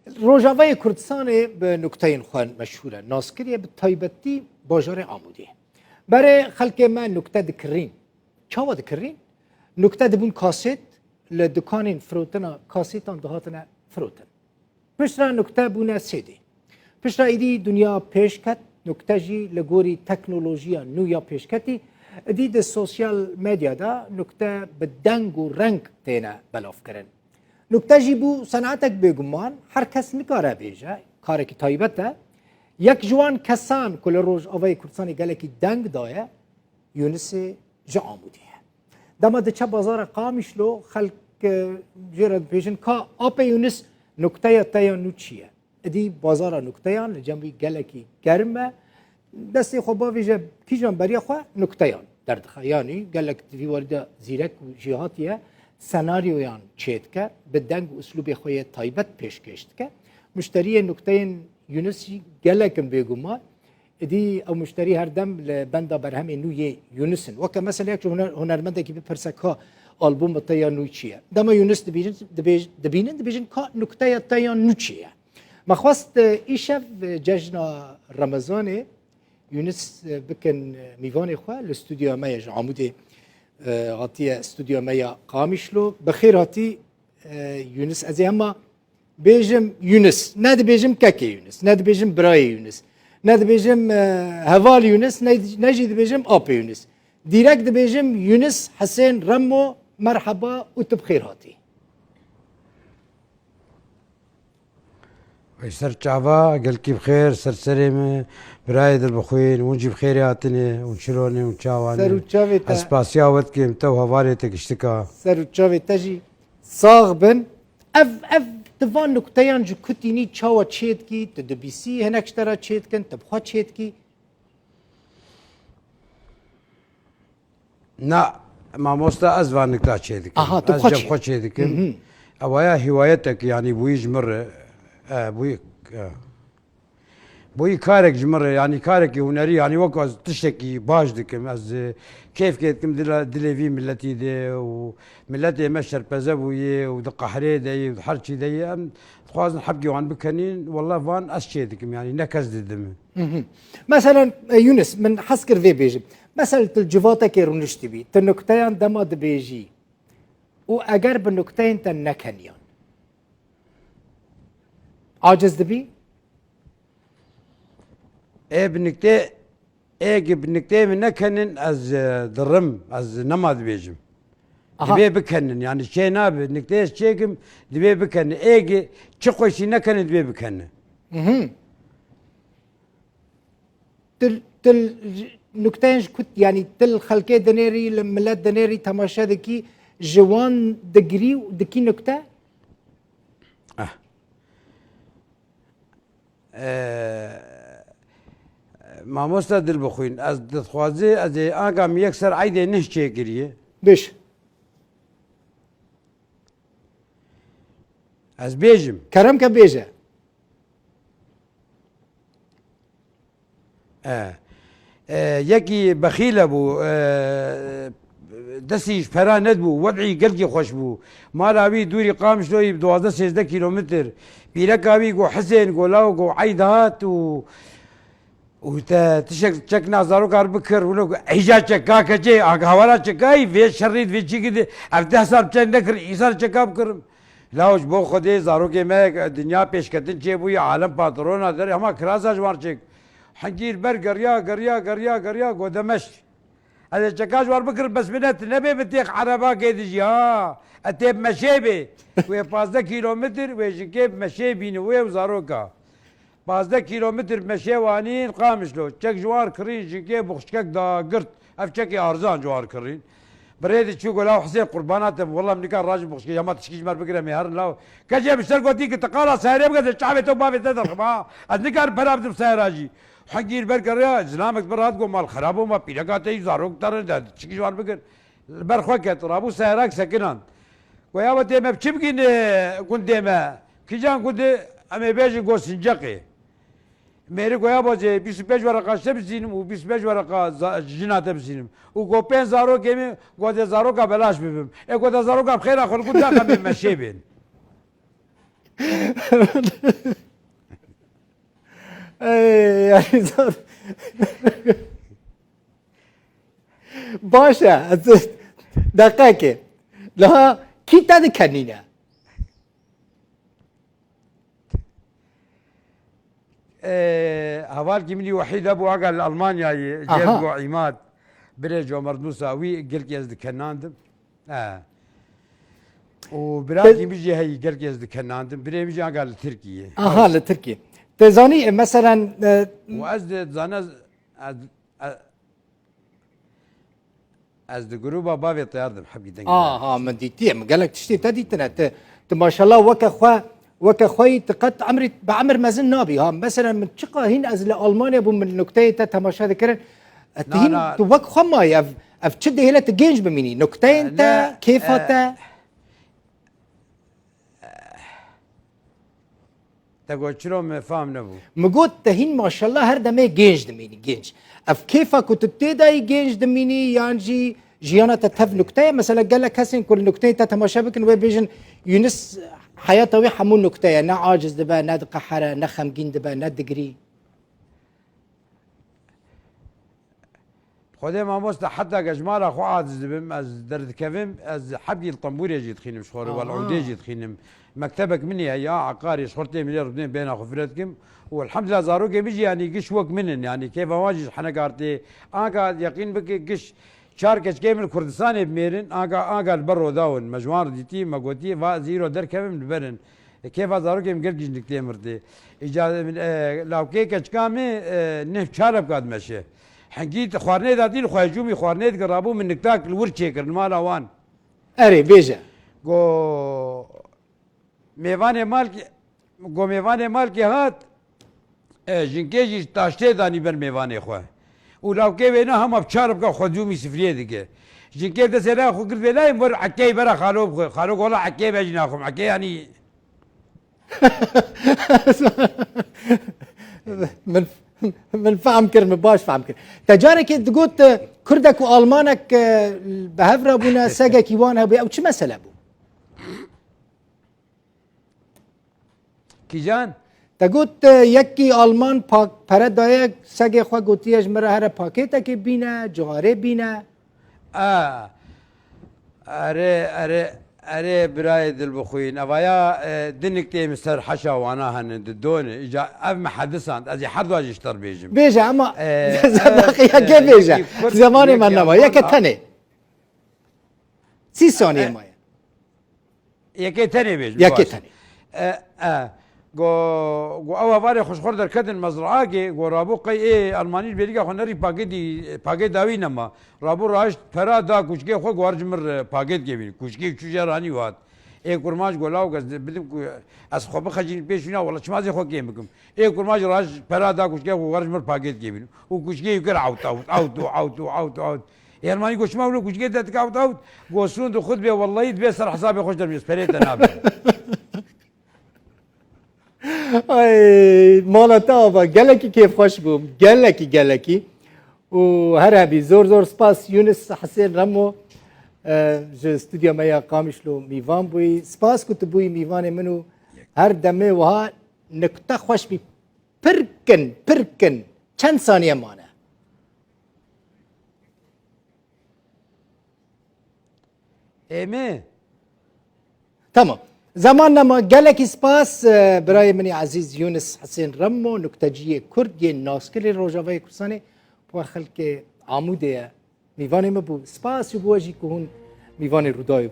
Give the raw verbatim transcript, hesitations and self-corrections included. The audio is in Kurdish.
Rojavayê Kurdistanê bi nukteyên xwe meşhûr e. Nas kiriye bi taybetî bajarê Amûdê. Berê xelkê me nukte dikirîn. Çawa dikirîn? Nukte dibûn kasêt, li dukanên firotina kasêtan dihatine firotin. Piştre nukte bûne C D. Piştre êdî dinya pêş ket, nukte jî li gorî teknolojiya nû ya pêşketî, êdî di sosyal medya de nukte bi deng û reng têne belavkirin. Nukte jî bû senetek bêguman, her kes nikare bêje, karekî taybet e. Yek ji wan kesan ku li Rojavayê Kurdistanê gelekî deng daye, Yûnisê ji Amûdê ye. Dema diçe bazara Qamişlo, xelk, e, jê re dibêjin, ka Apê Yûnis, nukteya te ya nû çi ye? Êdî bazara nukteyan li cem wî gelekî germ e. Destê xwe bavêje kîjan beriya xwe nukteyan derdixe. Yanî gelek di vî warî de zîrek û jêhatî ye, senaryoyan çêdike, bi deng û uslûbê xwe yê taybet pêşkêş dike. Muşteriyên nukteyên Yûnis jî gelek in bêguman. Êdî ew muşterî her dem li benda berhemên nû yê Yûnis in. Weke mesela yek ji huner-, hunermendekî bipirse ka albûma te ya nû çi ye? Dema Yûnis dibînin, dibêj-, dibînin, dibêjin ka nukteya te ya nû çi ye? Me xwest, e, îşev, e, cejna Remezanê Yûnis, e, bikin, e, mîvanê xwe li stûdyoya me ye ji Amûdê, e, hatiye stûdyoya me ya Qamişlo. Bi xêr hatî, e, Yûnis. Ez ê hema bêjim Yûnis. Ne dibêjim kekê Yûnis. Ne dibêjim birayê Yûnis. Ne dibêjim, e, heval Yûnis. Ne, ne jî dibêjim apê Yûnis. Dîrek dibêjim Yûnis Hisên Remo, merheba û tu bi xêr hatî. Ey ser çava, gelkî bi xêr, ser serê me, birayê Dilbixwîn, hûn jî bi xêrê hatine, hûn çilo ne, hûn çawa ne. Ser û çavê te. Ez spasiya we dikim, te û hevalê te giştika. Ser û çavê te jî sax bin. Ev, ev, tu van nukteyan ji ku tînî çawa çêdikî, tu dibîsî, hinek ji te re çêdikin, tu bi xwe çêdikî? Na, mamosta, ez van nikta çêdikim. Aha, tu Ez xwe cem çê- xwe çêdikim. Hı hı. Ew aya hiwayetek, yanî bûyî ji min re, e, bûyî, e. Bûyî karek ji min re, yanî karekî hunerî, yanî wek ez tiştekî baş dikim. Ez, e, kêfkê dikim dila, dilê vî miletî de û miletê me şerpeze bûye û di qehrê de ye û di her çî de ye. Em dixwazin hebkê wan bikenîn, wela van ez çêdikim, yanî ne kes didime. Hı hı. Meselen, e, Yûnis, min hez kir vê bêjim. Meselen, tu li civatekê rûniştibî, tu nukteyan dema dibêjî û eger bi nukteyên te nekeniyan, aciz dibî? Ê bi niktê, ê ki bi nikteyê min nekenin, ez, e, dirim, ez nema dibêjim. Aha. Divê bikenin, yanî çê nabe, nikteyê ez çêkim, divê bikenin. Ê ki çi xweşî nekenin, divê bikenin. Mhm. Til, til nukteyên ji kut, yanî til xelkê dinêrî, li milet dinêrî, temaşe dikî, ji wan digirî û dikî nukte? Eh. Eh, mamosta Dilbixwîn, ez dixwazi, ez ê agam yek ser eydê nih çêkiriye. Biş. Ez bêjim. Kerem ke bêje. E, e, yekî bexîl hebû, e, destî ji pera nedibû, wedî gelkî xweş bû. Mala wî dûrî Qamişloyî bi duwazdeh sêzdeh kîlometr. Pîreka wî got, Hisên, got, law, got, eyd hat û, û te tiştek çek na zaroka bikir, wilo got, eyja çeka keçê, aga hawara çekayî, vê şerî, vê çîkî de, ev deh sal çek nekir, îsal çeka bikirim. Law ji bo Xwedê zarokê me dinya pêşketin çêbûye, alem patrona derê hema kirasa ji wan çêk. Hingî li ber geriya, geriya, geriya, geriya, got, Demeşk. Ez ê çeka ji wan bikirim, bes bine tu nebê bi têx erebakê dijî ha. E tê bi meşê bê. Wê pazdeh kîlometr, wê jinkê bi meşê bîne, wê û zaroka. Pazdeh kîlometr meşê wanîn Qamişlo. Çek ji wan kirîn, jinkê bixçikek dagirt. Ev çekê arzan ji wan kirîn. Bi rê de çû, got, law Hisên, qurbana te bim, wela min nikar rajim bixçikê, ya ma tişkî ji me re bigire, em ê herin law. Keçê bi ser gotî ki, tu qala seyarê bike, ez çavê te û bavê te derxim ha. Ez nikarim pera bidim seyara jî. Hingî li ber geriya, zilamek bi rahat got, mal xerab bû, ma pîreka te yî, zarok te re de, tişkî ji wan bigir. Li ber xwe ket, rabû seyarak sekinan. Got, ya we tê me bi çi bigîn, e, gundê me? Kîjan gundê? Em ê bêjin, got, Sinceqê. Mêrik got, ya bacê, bîst û pênc wereqa ji te bizînim û bîst û pênc wereqa za-, ji jina te bizînim. Û got, pênc zarokê min, got, dê zaroka belaş bibim. Ê got, dê zaroka bi xêra xwe li gund daxe, em ê meşê bên. Ey, yani zor. Baş e. Ez, deqekê. Daha kî te dikenîne? Ee, hevalkî min î wehîd hebû, aga li Almanyayê, Aha. Cem go Îmad, birê Comerd Musa, wî gelkî ez dikenandim. He. Û birakî min jî heyî, gelkî ez dikenandim. Birê min jî aga li Tirkiyê. Aha, li Tirkiyê. Te zanî, e, meselen, e, Û ez de zane, ez, ez, ez di grûba bavê teyar dim, hebî deng. Aha, min dîtiye, min gelek tiştê te dîtine. Te, te maşallah weke xwe, weke xwe yî, te qet emrî, bi emir mezin nabî. Ha, meselen min çiqa hîn ez li Almanya bûm, min nukteyê te temaşe dikirin. E, te Na, hîn na. tu wek xwe mayî, ev, ev çi dihêle tu genç bimînî? Nukteyên E, te, ne, kêfa e, te? Te got çiro, me fam nebû. Min got te hîn maşallah her demê genç dimînî, genç. Ev kêfa ku tu tê de yî genç dimînî yan jî jiyana te tev nukte ye? Mesela gelek kesên ku li nukteyê te temaşe bikin wê bêjin Yunus heyata wî hemû nukte ye. Ne aciz dibe, ne diqehere, ne xemgîn dibe, ne digirî. Xwedê mamoste, heta gejmara xwe aciz dibim, ez derdikevim, ez hebgî li tembûrê jî dixînim ji xwe re, Aha. wel ûdê jî dixînim. Mektebek min heye ya eqarê, ji xwe têm lê rûdên bêhna xwe fire dikim. Û elhamdulillah zarokê min jî, yanî giş wek min in, yanî kêfa wan jî ji henek artê. Anka yeqîn bike giş çar keçikê min li Kurdistanê bimêrin, anka, anka li ber roda win. Me ji wan re dîtî, me gotî, va ez îro derkevim li ber in. E, kêfa zarokê min gelkî ji niktê min re tê. Îca min, e, lawkê keçika min, e, neh çar hebka dimeşe. Hingî xwarinê datî li xwe hecûmî xwarinê dike, rabû min niktak li wir çêkir, li mala wan. Erê, bêje. Go mêvanê malkê, go mêvanê malkê hat, e, jinkê jî taştê danî ber mêvanê xwe. Û lawkê wêna hema bi çar hebka xwe hecûmî sifriyê dike. Jinkê destê laya xwe girt vê layê, min wer ekeyê bera xalo bixwe. Xalo go wela ekeyê be jî naxwim. Ekeyê yanî Min, min fehm kir, min baş fehm kir. Te carekê digot, e, Kurdek û Almanek, e, bi hev re bûne, segekî wan hebû. Ew çi mesele bû? Kîjan? Te got, e, yekî Alman pa-, pere daye, segê xwe gotiye ji min re here pakêtekê bîne, ciharê bîne. A, erê, erê, erê, birayê dilbixwîn. Evaya, e, dinik tê min ser heşa wana hene, di done. Îca ev me hedisand. Ez ê her dua jî ji te re bêjim. Bêje, ama E, zedaqê ev, yekê e, bêje. yekî Kurd, Zemanê me yekî nema. Alman, Yeke a- tenê. Sî saniye E, maye. Yekê tenê bêjim, Yekê baş. tenê. E, e, go, go ew hevalê xwe ji xwe derketin mezraakê, go rabû qey ê Almanî ji bêrîka xwe nerî pakêtî, pakêt dawî nema. Rabû raşt pera da kûçikê xwe, go war ji min re pakêt kê bîn. Kûçikê çû jê ranî û hat. Ê kurmanc go law ez bidim ku ez xwe bixecînim pêş wîna, wela çima ez ê xwe kêm bikim. Ê kurmanc raşt pera da kûçikê xwe, go war ji min re pakêt kê bîn. Û kûçikê wî kir awt, awt, awt, awt, awt, awt. Ê Almanî got, "Çima wilo kûçikê te dike awt, awt?" Got, "Sûn di xwe dibê, wellahî dibê ser hesabê xwe ji te re, ez perê te nabim." Ay, mala te ava, gelekî kêfxweş bû. Gelekî, gelekî. Û her hebî, zor zor spas Yunus Hesên Remo, e, ji stûdya me ya Qamişlo mîvan bûyî. Spas ku tu bûyî mîvanê min û her demê wiha nikte xweş bî. Pir kin, pir kin. Çend saniye mane? Ê me? Tamam. Zeman nema, gelekî spas, e, birayê min ê ezîz Yunus Hesên Remmo, nukteciyê Kurd yê naskirê Rojavayê Kurdistanê, bi we xelkê Amûdê ye. Mîvanê min bû. Spas ji bo we jî ku hûn mîvanê Rûdawê bûn.